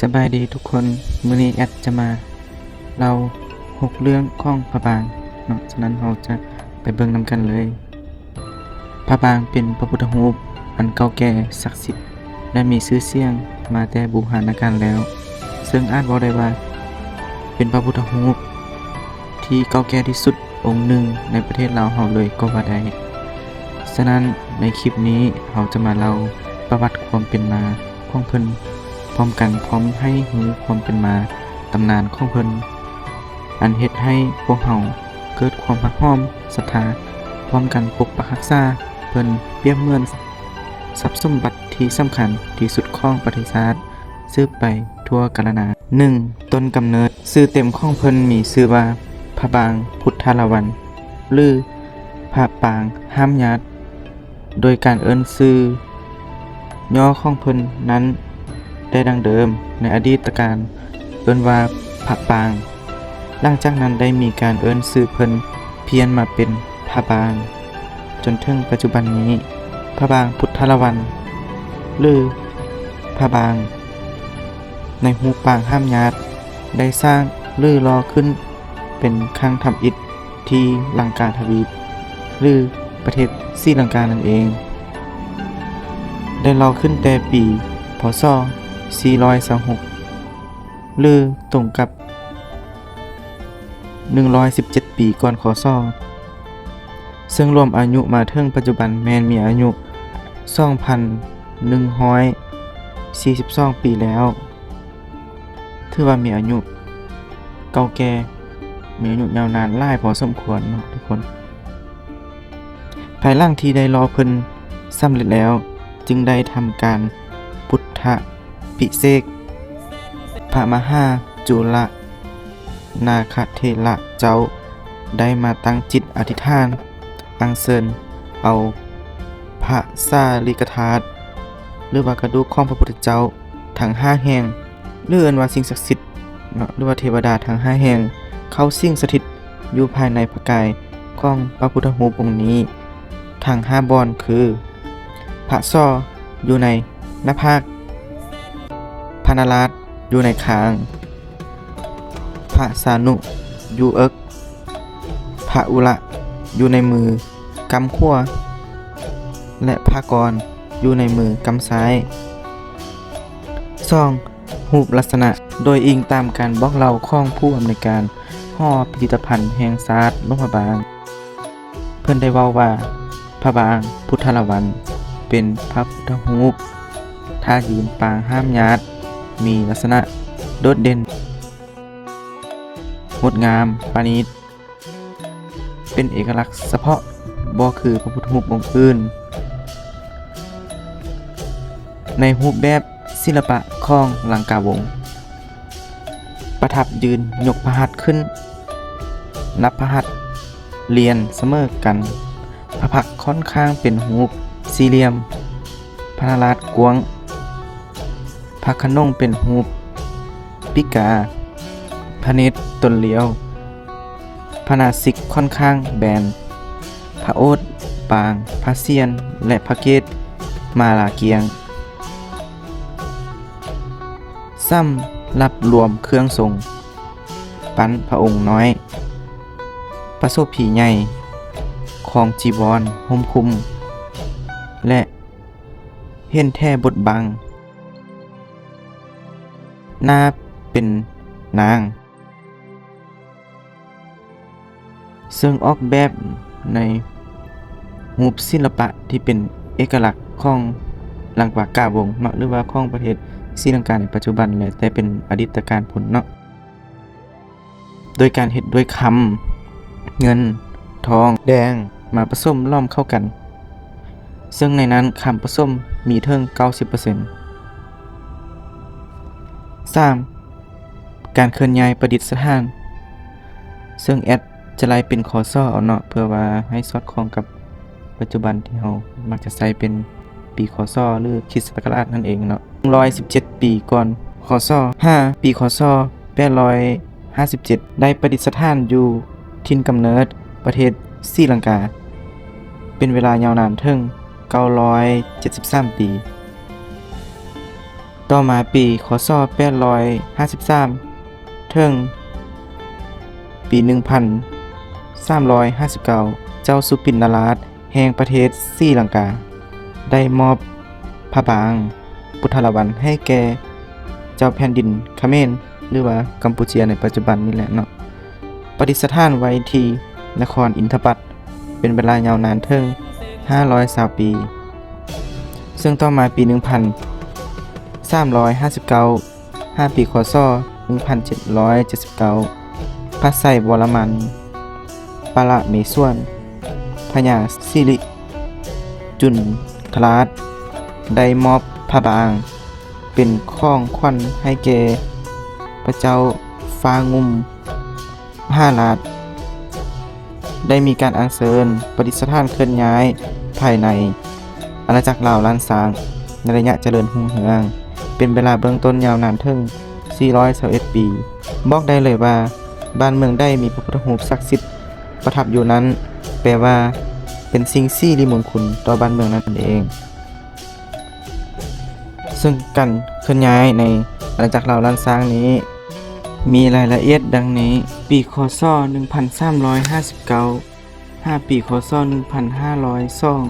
ສະບາຍດີທຸກຄົນ, ມື້ນີ້ແອັດຈະມາເລົ່າຫົກເລື່ອງຂອງພະບາງເນາະ, ສະນັ້ນເຮົາຈະໄປເບິ່ງນຳກັນເລີຍ. ພະບາງເປັນພະພຸດທະຮູບອັນເກົ່າແກ່, ສັກສິດ ແລະ ມີຊື່ສຽງມາແຕ່ບູຮານນະການແລ້ວ, ເຊິ່ງອາດເວົ້າໄດ້ວ່າເປັນພະພຸດທະຮູບທີ່ເກົ່າແກ່ທີ່ສຸດອົງໜຶ່ງໃນປະເທດລາວເຮົາເລີຍກໍວ່າໄດ້. ສະນັ້ນໃນຄລິບນີ້ເຮົາຈະມາເລົ່າປະຫວັດຄວາມເປັນມາຂອງເພິ່ນພ້ອມກັນ, ພ້ອມໃຫ້ຮູ້ຄວາມເປັນມາຕຳນານຂອງເພິ່ນ ອັນເຮັດໃຫ້ພວກເຮົາເກີດຄວາມຮັກຫອມສັດທາ, ພ້ອມກັນປົກປັກຮັກສາເພິ່ນ, ປຽບເໝືອນຊັບສົມບັດທີ່ສຳຄັນທີ່ສຸດຂອງປະເທດຊາດ ສືບໄປທົ່ວກາລະນານ. ໜຶ່ງ, ຕົ້ນກຳເນີດ. ຊື່ເຕັມຂອງເພິ່ນມີຊື່ວ່າ ພະບາງ ພຸດທະລາວັນ ຫຼື ພະປາງຫ້າມຍາດ. ໂດຍການເອີ້ນຊື່ຫຍໍ້ຂອງເພິ່ນນັ້ນ ແຕ່ດັ້ງເດີມໃນອະດີດຕະການເອີ້ນວ່າພະປາງ, ຫຼັງຈາກນັ້ນໄດ້ມີການເອີ້ນຊື່ເພິ່ນພຽນມາເປັນພະບາງ, ຈົນເຖິງປັດຈຸບັນນີ້ ພະບາງ ພຸດທະລາວັນ ຫຼື ພະບາງ ໃນຮູບປາງຫ້າມຍາດ ໄດ້ສ້າງ ຫຼື ຫຼໍ່ຂຶ້ນເປັນຄັ້ງທຳອິດທີ່ລັງກາທະວີບ ຫຼື ປະເທດສີລັງການັ້ນເອງ. ໄດ້ຫຼໍ່ຂຶ້ນແຕ່ປີ ພ.ສ. ສີ່ຮ້ອຍຊາວຫົກ ຫຼື ຕົງກັບ ໜຶ່ງຮ້ອຍສິບເຈັດປີກ່ອນ ຄ.ສ. ເຊິ່ງລວມອາຍຸມາເຖິງປັດຈຸບັນແມ່ນມີອາຍຸ ສອງພັນໜຶ່ງຮ້ອຍສີ່ສິບສອງປີແລ້ວ. ຖືວ່າມີອາຍຸເກົ່າແກ່, ມີອາຍຸຍາວນານຫຼາຍພໍສົມຄວນເນາະທຸກຄົນ. ພາຍຫຼັງທີ່ໄດ້ຫຼໍ່ເພິ່ນສຳເລັດແລ້ວ, ຈຶ່ງໄດ້ທຳການປຸດທະ ພິເສກພະມະຫາຈຸລະນາຄະເຖລະເຈົ້າ ໄດ້ມາຕັ້ງຈິດອະທິຖານອັນເຊີນເອົາພະສາລີກະທາດ ຫຼືວ່າກະດູກຂອງພະພຸດທະເຈົ້າທັງຫ້າແຫ່ງ ຫຼືເອີ້ນວ່າສິ່ງສັກສິດເນາະ ຫຼືວ່າເທວະດາທັງຫ້າແຫ່ງ ເຂົ້າສິງສະຖິດຢູ່ພາຍໃນພະກາຍຂອງພະພຸດທະຮູບອົງນີ້ທັງຫ້າບ່ອນຄື ພະສໍ ຢູ່ໃນໜ້າຜາກ, ພະນາລາດຢູ່ໃນຄາງ, ພະສານຸຢູ່ເອິກ, ພະອຸລະຢູ່ໃນມືກຳຂວາ ແລະ ພະກອນຢູ່ໃນມືກຳຊ້າຍ. ສອງ, ຮູບລັກສະນະ. ໂດຍອີງຕາມການບອກເລົ່າຂອງຜູ້ອຳນວຍການຫໍພິພິທະພັນແຫ່ງຊາດຫຼວງພະບາງ, ເພິ່ນໄດ້ເວົ້າວ່າ ພະບາງ ພຸດທະລາວັນ ເປັນພະພຸດທະຮູບທ່າຢືນປາງຫ້າມຍາດ ມີລັກສະນະໂດດເດັ່ນ, ງົດງາມ, ປານີດ, ເປັນເອກະລັກສະເພາະ, ບໍ່ຄືພະພຸດທະຮູບອົງອື່ນ ໃນຮູບແບບສິລະປະຂອງລັງກາວົງ. ປະທັບຢືນຍົກພະຫັດຂຶ້ນ ນັບພະຫັດລຽນສະເໝີກັນ. ພະພັກຂ້ອນຂ້າງເປັນຮູບສີ່ຫຼ່ຽມ, ພະນາລາດກວ້າງ, ພະຂະໜົງເປັນຮູບປີກາ, ພະເນດຕົນລ້ຽວ, ພະນາສິກຂ້ອນຂ້າງແບນ, ພະໂອດປາງ, ພະສຽນ ແລະ ພະເກດມາລາກຽງ. ສຳລັບລວມເຄື່ອງຊົງ ປັ້ນພະອົງນ້ອຍ, ປະໂສພີໃຫຍ່, ຄອງຈີວອນ, ຮົ່ມຄຸມ ແລະ ເຫັນແທ້ບົດບັງ, ໜ້າເປັນນາງ. ເຊິ່ງອອກແບບໃນຮູບສິລະປະທີ່ເປັນເອກະລັກຂອງລັງກາວົງເນາະ ຫຼືວ່າຂອງປະເທດສີລັງກາໃນປັດຈຸບັນ ແລະ ແຕ່ເປັນອະດີດຕະການພຸ້ນເນາະ, ໂດຍການເຮັດດ້ວຍຄຳ, ເງິນ, ທອງແດງ ມາປະສົມຫຼອມເຂົ້າກັນ, ເຊິ່ງໃນນັ້ນຄຳປະສົມມີເຖິງເກົ້າສິບເປີເຊັນ. ສາມ, ການເຄື່ອນຍ້າຍປະດິດສະຖານ, ເຊິ່ງແອັດຈະໄລ່ເປັນ ຄ.ສ. ເອົາເນາະ ເພື່ອວ່າໃຫ້ສອດຄ່ອງກັບປັດຈຸບັນທີ່ເຮົາມັກຈະໃຊ້ເປັນປີ ຄ.ສ. ຫຼື ຄຣິສຕະສັກກະລາດນັ້ນເອງເນາະ. ໜຶ່ງຮ້ອຍສິບເຈັດປີກ່ອນ ຄ.ສ. ຫາ ປີ ຄ.ສ. ແປດຮ້ອຍຫ້າສິບເຈັດ ໄດ້ປະດິດສະຖານຢູ່ຖິ່ນກຳເນີດປະເທດສີລັງກາ ເປັນເວລາຍາວນານເຖິງເກົ້າຮ້ອຍເຈັດສິບສາມປີ. ຕໍ່ມາປີ ຄ.ສ. ແປດຮ້ອຍຫ້າສິບສາມ ເຖິງປີ ໜຶ່ງພັນສາມຮ້ອຍຫ້າສິບເກົ້າ ເຈົ້າສຸປິນນະລາດແຫ່ງປະເທດສີລັງກາ ໄດ້ມອບພະບາງ ພຸດທະລາວັນ ໃຫ້ແກ່ເຈົ້າແຜ່ນດິນຂະເໝນ ຫຼືວ່າກຳປູເຈຍໃນປັດຈຸບັນນີ້ແຫຼະເນາະ ປະດິດສະຖານໄວ້ທີ່ນະຄອນອິນທະປັດ ເປັນເວລາຍາວນານເຖິງຫ້າຮ້ອຍຊາວປີ. ເຊິ່ງຕໍ່ມາປີ ໜຶ່ງພັນສາມຮ້ອຍຫ້າສິບເກົ້າ ຫາປີ ຄ.ສ. ໜຶ່ງພັນເຈັດຮ້ອຍເຈັດສິບເກົ້າ ພະໄຊວໍລະມັນ ປະລະເມສວນ ພະຍາສິລິຈຸນທະລາດ ໄດ້ມອບພະບາງເປັນຂອງຂວັນໃຫ້ແກ່ພະເຈົ້າຟ້າງຸ່ມ ມະຫາລາດ ໄດ້ມີການອັນເຊີນປະດິດສະຖານເຄື່ອນຍ້າຍພາຍໃນອານາຈັກລາວລ້ານຊ້າງ ໃນໄລຍະຈະເລີນຮຸ່ງເຮືອງ ເປັນເວລາເບື້ອງຕົ້ນຍາວນານເຖິງສີ່ຮ້ອຍຊາວເອັດປີ. ບອກໄດ້ເລີຍວ່າ ບ້ານເມືອງໃດມີພະພຸດທະຮູບສັກສິດປະທັບຢູ່ນັ້ນ ແປວ່າເປັນສິ່ງສິລິມົງຄຸນຕໍ່ບ້ານເມືອງນັ້ນເອງ. ເຊິ່ງການເຄື່ອນຍ້າຍໃນອານາຈັກລາວລ້ານຊ້າງນີ້ ມີລາຍລະອຽດດັ່ງນີ້: ປີ ຄ.ສ. ໜຶ່ງພັນສາມຮ້ອຍຫ້າສິບເກົ້າ ຫາປີ ຄ.ສ. ໜຶ່ງພັນຫ້າຮ້ອຍສອງ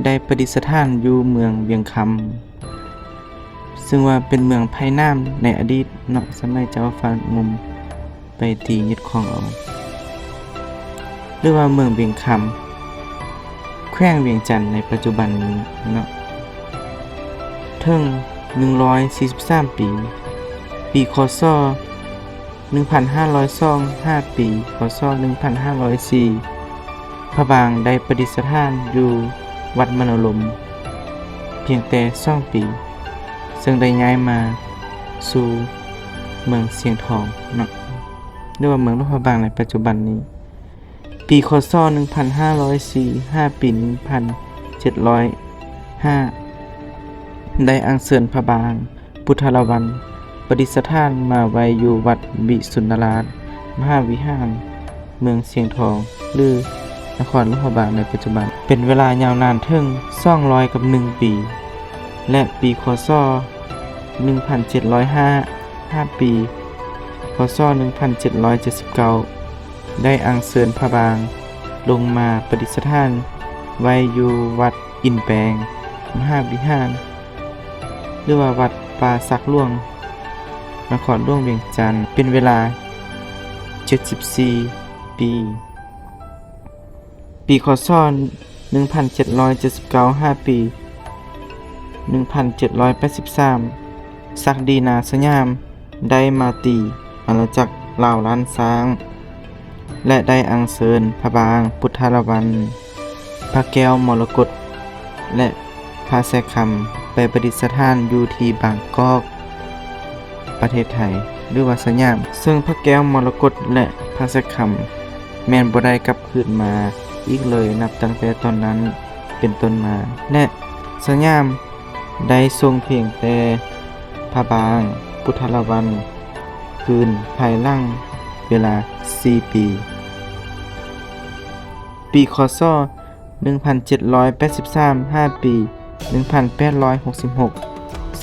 ໄດ້ປະດິດສະຖານຢູ່ເມືອງວຽງຄຳ ເຊິ່ງວ່າເປັນເມືອງໄພໜາມໃນອະດີດເນາະ ສະໄໝເຈົ້າຟ້າງຸ່ມ ໄປຕີຍຶດຄອງເອົາ ຫຼືວ່າເມືອງວຽງຄຳ ແຂວງວຽງຈັນໃນປັດຈຸບັນນີ້ເນາະ ເຖິງໜຶ່ງຮ້ອຍສີ່ສິບສາມປີ. ປີ ຄ.ສ. ໜຶ່ງພັນຫ້າຮ້ອຍສອງ ຫາປີ ຄ.ສ. ໜຶ່ງພັນຫ້າຮ້ອຍສີ່ ພະບາງໄດ້ປະດິດສະຖານຢູ່ວັດມະໂນລົມພຽງແຕ່ສອງປີ ເຊິ່ງໄດ້ຍ້າຍມາສູ່ເມືອງຊຽງທອງເນາະ ຫຼືວ່າເມືອງຫຼວງພະບາງໃນປັດຈຸບັນນີ້. ປີ ຄ.ສ. ໜຶ່ງພັນຫ້າຮ້ອຍສີ່ ຫາປີ ໜຶ່ງພັນເຈັດຮ້ອຍຫ້າ ໄດ້ອັນເຊີນພະບາງ ພຸດທະລາວັນ ປະດິດສະຖານມາໄວ້ຢູ່ວັດວິສຸນນະລາດມະຫາວິຫານ ເມືອງຊຽງທອງ ຫຼື ນະຄອນຫຼວງພະບາງໃນປັດຈຸບັນ ເປັນເວລາຍາວນານເຖິງສອງຮ້ອຍກັບໜຶ່ງປີ ແລະ ປີ ຄ.ສ. ໜຶ່ງພັນເຈັດຮ້ອຍຫ້າ ຫາປີ ຄ.ສ. ໜຶ່ງພັນເຈັດຮ້ອຍເຈັດສິບເກົ້າ ໄດ້ອັນເຊີນພະບາງລົງມາປະດິດສະຖານໄວ້ຢູ່ວັດອິນແປງມະຫາວິຫານ ຫຼືວ່າວັດປ່າສັກຫຼວງ ນະຄອນຫຼວງວຽງຈັນ ເປັນເວລາເຈັດສິບສີ່ປີ. ປີ ຄ.ສ. ໜຶ່ງພັນເຈັດຮ້ອຍເຈັດສິບເກົ້າ ຫາປີ ໜຶ່ງພັນເຈັດຮ້ອຍແປດສິບສາມ ສັກດີນາສະຫຍາມ ໄດ້ມາຕີອານາຈັກລາວລ້ານຊ້າງ ແລະ ໄດ້ອັນເຊີນພະບາງ ພຸດທະລາວັນ ພະແກ້ວມໍລະກົດ ແລະ ພະແຊຄຳ ໄປປະດິດສະຖານຢູ່ທີ່ບາງກອກ ປະເທດໄທ ຫຼືວ່າສະຫຍາມ ເຊິ່ງພະແກ້ວມໍລະກົດ ແລະ ພະແຊຄຳ ແມ່ນບໍ່ໄດ້ກັບຄືນມາອີກເລີຍ ນັບຕັ້ງແຕ່ຕອນນັ້ນເປັນຕົ້ນມາ ແລະ ສະຫຍາມ ໄດ້ສົ່ງພຽງແຕ່ພະບາງ ພຸດທະລາວັນ ຄືນພາຍຫຼັງເວລາສີ່ປີ. ປີ ຄ.ສ. ໜຶ່ງພັນເຈັດຮ້ອຍແປດສິບສາມ ຫາປີ ໜຶ່ງພັນແປດຮ້ອຍຫົກສິບຫົກ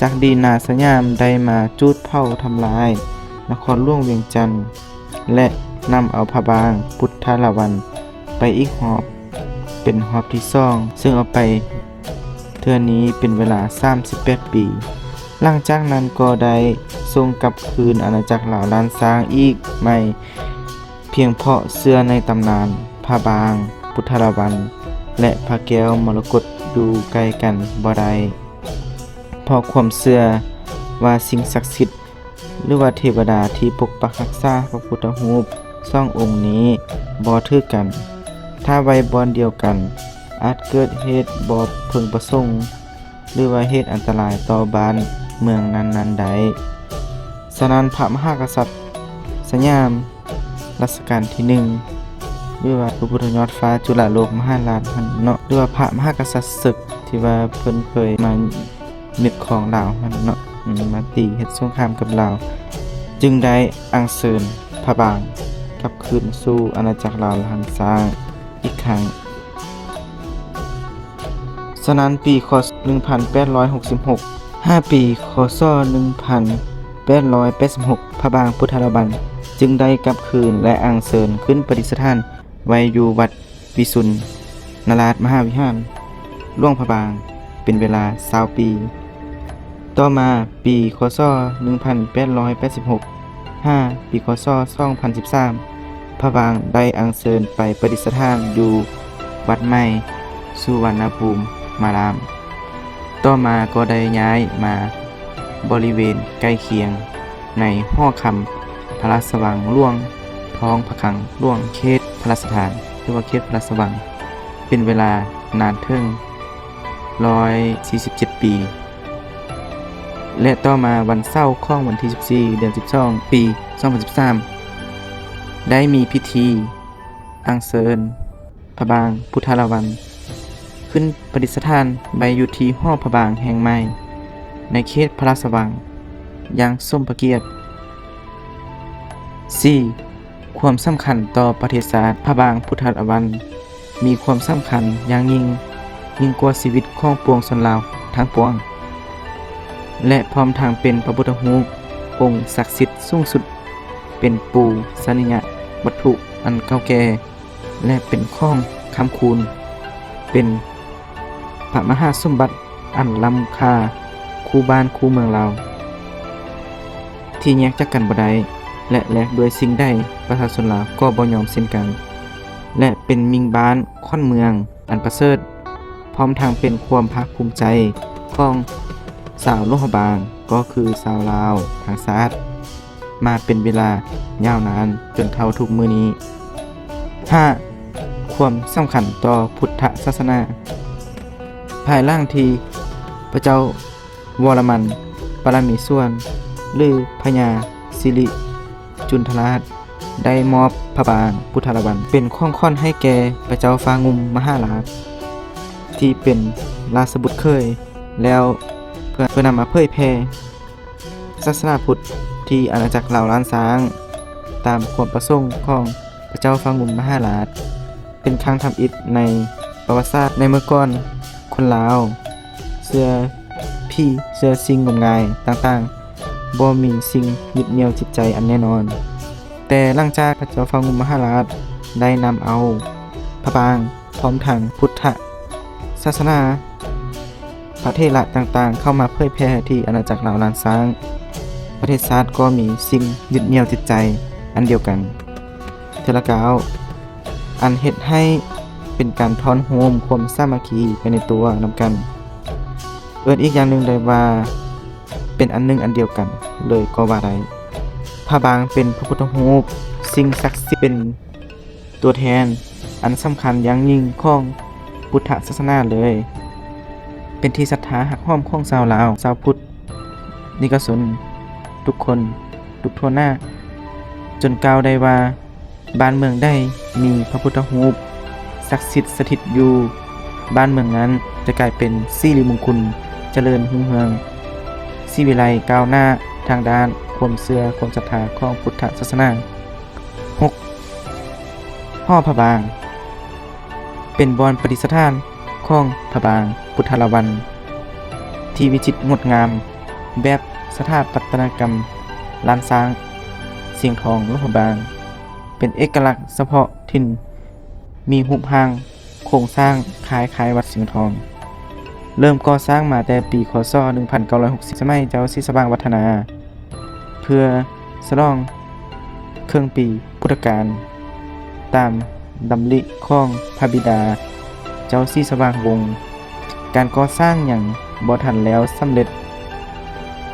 ສັກດີນາສະຫຍາມໄດ້ມາຈູດເຜົາທຳລາຍນະຄອນຫຼວງວຽງຈັນ ແລະ ນຳເອົາພະບາງ ພຸດທະລາວັນ ໄປອີກຮອບ ເປັນຮອບທີສອງ ເຊິ່ງເອົາໄປເທື່ອນີ້ເປັນເວລາສາມສິບແປດປີ. ຫຼັງຈາກນັ້ນກໍໄດ້ສົ່ງກັບຄືນອານາຈັກລາວລ້ານຊ້າງອີກໃໝ່ ພຽງເພາະເຊື່ອໃນຕຳນານພະບາງ ພຸດທະລາວັນ ແລະ ພະແກ້ວມໍລະກົດຢູ່ໃກ້ກັນບໍ່ໄດ້ ເພາະຄວາມເຊື່ອວ່າສິ່ງສັກສິດ ຫຼືວ່າເທວະດາທີ່ປົກປັກຮັກສາພະພຸດທະຮູບສອງອົງນີ້ບໍ່ຖືກກັນ ຖ້າໄວ້ບ່ອນດຽວກັນ ອາດເກີດເຫດບໍ່ເພິ່ງປະສົງ ຫຼືວ່າເຫດອັນຕະລາຍຕໍ່ບ້ານເມືອງນັ້ນໆໄດ້. ສະນັ້ນ ພະມະຫາກະສັດສະຫຍາມ ລັດຊະການທີໜຶ່ງ ຫຼືວ່າພະພຸດທະຍອດຟ້າຈຸລາໂລກມະຫາລາດຫັ້ນເນາະ ຫຼືວ່າພະມະຫາກະສັດເສິກ ທີ່ວ່າເພິ່ນເຄີຍມາຍຶດຄອງລາວຫັ້ນເນາະ ອາ ມາຕີເຮັດສົງຄາມກັບລາວ ຈຶ່ງໄດ້ອັນເຊີນພະບາງກັບຄືນສູ່ອານາຈັກລາວລ້ານຊ້າງອີກຄັ້ງ. ສະນັ້ນ ປີ ຄ.ສ. ໜຶ່ງພັນແປດຮ້ອຍຫົກສິບຫົກ ຫ້າປີ ຄ.ສ. ໜຶ່ງພັນແປດຮ້ອຍແປດສິບຫົກ ພະບາງພຸດທະລາວັນຈຶ່ງໄດ້ກັບຄືນ ແລະ ອັງເຊີນຂຶ້ນປະດິດສະຖານໄວ້ຢູ່ວັດວິສຸນນະລາດມະຫາວິຫານ ຫຼວງພະບາງ ເປັນເວລາຊາວປີ. ຕໍ່ມາປີ ຄ.ສ. ໜຶ່ງພັນແປດຮ້ອຍແປດສິບຫົກ ຫາປີ ຄ.ສ. ສອງພັນສິບສາມ ພະບາງໄດ້ອັງເຊີນໄປປະດິດສະຖານຢູ່ວັດໃໝ່ສຸວັນນະພູມມາລາມ. ຕໍ່ມາກໍໄດ້ຍ້າຍມາບໍລິເວນໃກ້ຄຽງໃນຫໍຄຳພະລາຊະວັງຫຼວງ, ທອງພະຄັງຫຼວງ, ເຂດພະລາຊະທານ ຫຼືວ່າເຂດພະລາຊະວັງ ເປັນເວລານານເຖິງ ຮ້ອຍສີ່ສິບເຈັດປີ ແລະ ຕໍ່ມາວັນເສົາຂອງວັນທີສິບສີ່ ເດືອນສິບສອງ ປີສອງພັນສິບສາມ ໄດ້ມີພິທີອັງເຊີນພະບາງພຸດທະລາວັນຂຶ້ນປະດິດສະຖານໄວ້ຢູ່ທີ່ຫໍພະບາງແຫ່ງໃໝ່ ໃນເຂດພະລາຊະວັງຢ່າງສົມພະກຽດ. ສີ່ ຄວາມສຳຄັນຕໍ່ປະເທດຊາດ. ພະບາງພຸດທະລາວັນມີຄວາມສຳຄັນຢ່າງຍິ່ງ, ຍິ່ງກວ່າຊີວິດຂອງປວງຊົນລາວທັງປວງ ແລະ ພ້ອມທັງເປັນພະພຸດທະຮູບອົງສັກສິດສູງສຸດ, ເປັນປູຊະນິຍະວັດຖຸອັນເກົ່າແກ່ ແລະ ເປັນຂອງຄ້ຳຄູນ, ເປັນພະມະຫາສົມບັດອັນລ້ຳຄ່າຄູ່ບ້ານຄູ່ເມືອງລາວ ທີ່ແຍກຈາກກັນບໍ່ໄດ້ ແລະ ແລກດ້ວຍສິ່ງໃດປະຊາຊົນລາວກໍບໍ່ຍອມເຊັ່ນກັນ ແລະ ເປັນມິ່ງບ້ານຂວັນເມືອງອັນປະເສີດ, ພ້ອມທັງເປັນຄວາມພາກພູມໃຈຂອງຊາວຫຼວງພະບາງ ກໍຄືຊາວລາວທັງຊາດ ມາເປັນເວລາຍາວນານຈົນເທົ່າທຸກມື້ນີ້. ຫ້າ ຄວາມສຳຄັນຕໍ່ພຸດທະສາສະໜາ. ພາຍຫຼັງທີ່ພະເຈົ້າວໍລະມັນປະລະມີສວນ ຫຼື ພະຍາສິລິຈຸນທະລາດ ໄດ້ມອບພະບາງພຸດທະລາວັນເປັນຂອງຂວັນໃຫ້ແກ່ພະເຈົ້າຟ້າງຸ່ມມະຫາລາດ ທີ່ເປັນລາຊະບຸດເຂີຍແລ້ວ ເພື່ອ ເພື່ອນຳມາເຜີຍແຜ່ ສາສະໜາພຸດທີ່ອານາຈັກລາວລ້ານຊ້າງ ຕາມຄວາມປະສົງຂອງພະເຈົ້າຟ້າງຸ່ມມະຫາລາດ ເປັນຄັ້ງທຳອິດໃນປະຫວັດສາດ. ໃນເມື່ອກ່ອນ ຄົນລາວເຊື່ອຜີ, ເຊື່ອສິ່ງງົມງາຍຕ່າງໆ, ບໍ່ມີສິ່ງຍຶດໜ່ຽວຈິດໃຈອັນແນ່ນອນ. ແຕ່ຫຼັງຈາກພະເຈົ້າຟ້າງຸ່ມມະຫາລາດໄດ້ນຳເອົາພະບາງ ພ້ອມທັງພຸດທະສາສະໜາ ພະເຖລະຕ່າງໆ ເຂົ້າມາເຜີຍແຜ່ທີ່ອານາຈັກລາວລ້ານຊ້າງ, ປະເທດຊາດກໍມີສິ່ງຍຶດໜ່ຽວຈິດໃຈອັນດຽວກັນເທື່ອລະກ້າວ, ອັນເຮັດໃຫ້ເປັນການທ້ອນໂຮມຄວາມສາມັກຄີໄປໃນຕົວນຳກັນ. ເອີ້ນອີກຢ່າງໜຶ່ງໄດ້ວ່າ ເປັນອັນໜຶ່ງອັນດຽວກັນເລີຍກໍວ່າໄດ້. ພະບາງເປັນພະພຸດທະຮູບ, ສິ່ງສັກສິດ, ເປັນ ຕົວແທນອັນສຳຄັນຢ່າງຍິ່ງຂອງພຸດທະສາສະໜາເລີຍ, ເປັນທີ່ສັດທາຮັກຫອມຂອງຊາວລາວ, ຊາວພຸດນິກະຊົນທຸກຄົນ, ທຸກທົ່ວໜ້າ, ຈົນກ່າວໄດ້ວ່າ ບ້ານເມືອງໃດມີພະພຸດທະຮູບສັກສິດສະຖິດຢູ່, ບ້ານເມືອງນັ້ນຈະກາຍເປັນສິລິມຸງຄຸນ, ຈະເລີນຮຸ່ງເຮືອງ, ສີວິໄລກ້າວໜ້າທາງດ້ານຄວາມເຊື່ອ, ຄວາມສັດທາຂອງພຸດທະສາສະໜາ. ຫົກ ຫໍພະບາງ ເປັນບ່ອນປະດິດສະຖານຂອງພະບາງພຸດທະລາວັນທີ່ວິຈິດງົດງາມແບບສະຖາປັດຕະນະກຳລ້ານຊ້າງຊຽງທອງ ຫຼວງພະບາງ ເປັນເອກະລັກສະເພາະຖິ່ນ, ມີຮູບຮ່າງໂຄງສ້າງຄ້າຍໆວັດຊຽງທອງ. ເລີ່ມກໍ່ສ້າງມາແຕ່ປີ ຄ.ສ. ໜຶ່ງພັນເກົ້າຮ້ອຍຫົກສິບ ສະໄໝເຈົ້າສີສະຫວ່າງວັດທະນາ ເພື່ອສະຫຼອງເຄິ່ງປີພຸດທະການ ຕາມດຳລິຂອງພະບິດາເຈົ້າສີສະຫວ່າງວົງ. ການກໍ່ສ້າງຍັງບໍ່ທັນແລ້ວສຳເລັດ,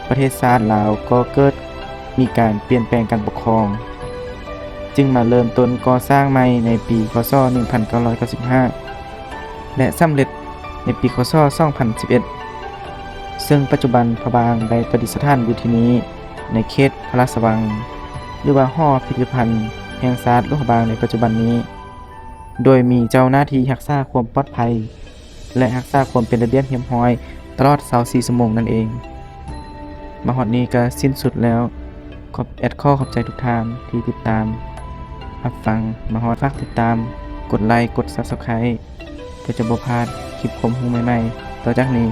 ປະເທດຊາດລາວກໍເກີດມີການປ່ຽນແປງການປົກຄອງ, ຈຶ່ງມາເລີ່ມຕົ້ນກໍ່ສ້າງໃໝ່ໃນປີ ຄ.ສ. ໜຶ່ງພັນເກົ້າຮ້ອຍເກົ້າສິບຫ້າ ແລະ ສຳເລັດໃນປີ ຄ.ສ. ສອງພັນສິບເອັດ ເຊິ່ງປັດຈຸບັນພະບາງໄດ້ປະດິດສະຖານຢູ່ທີ່ນີ້ ໃນເຂດພະລາຊະວັງ ຫຼືວ່າຫໍພິພິທະພັນແຫ່ງຊາດຫຼວງພະບາງໃນປັດຈຸບັນນີ້, ໂດຍມີເຈົ້າໜ້າທີ່ຮັກສາຄວາມປອດໄພ ແລະ ຮັກສາຄວາມເປັນລະບຽບຮຽບຮ້ອຍຕະຫຼອດຊາວສີ່ຊົ່ວໂມງນັ້ນເອງ. ມາຮອດນີ້ກໍສິ້ນສຸດແລ້ວ. ຂອບ, ແອດຂໍຂອບໃຈທຸກທ່ານທີ່ຕິດຕາມຮັບຟັງມາຮອດ. ຝາກຕິດຕາມ, ກົດໄລ, ກົດ Subscribe ເພື່ອຈະບໍ່ພາດຄລິບຄວາມຮູ້ໃໝ່ໆຕໍ່ຈາກນີ້.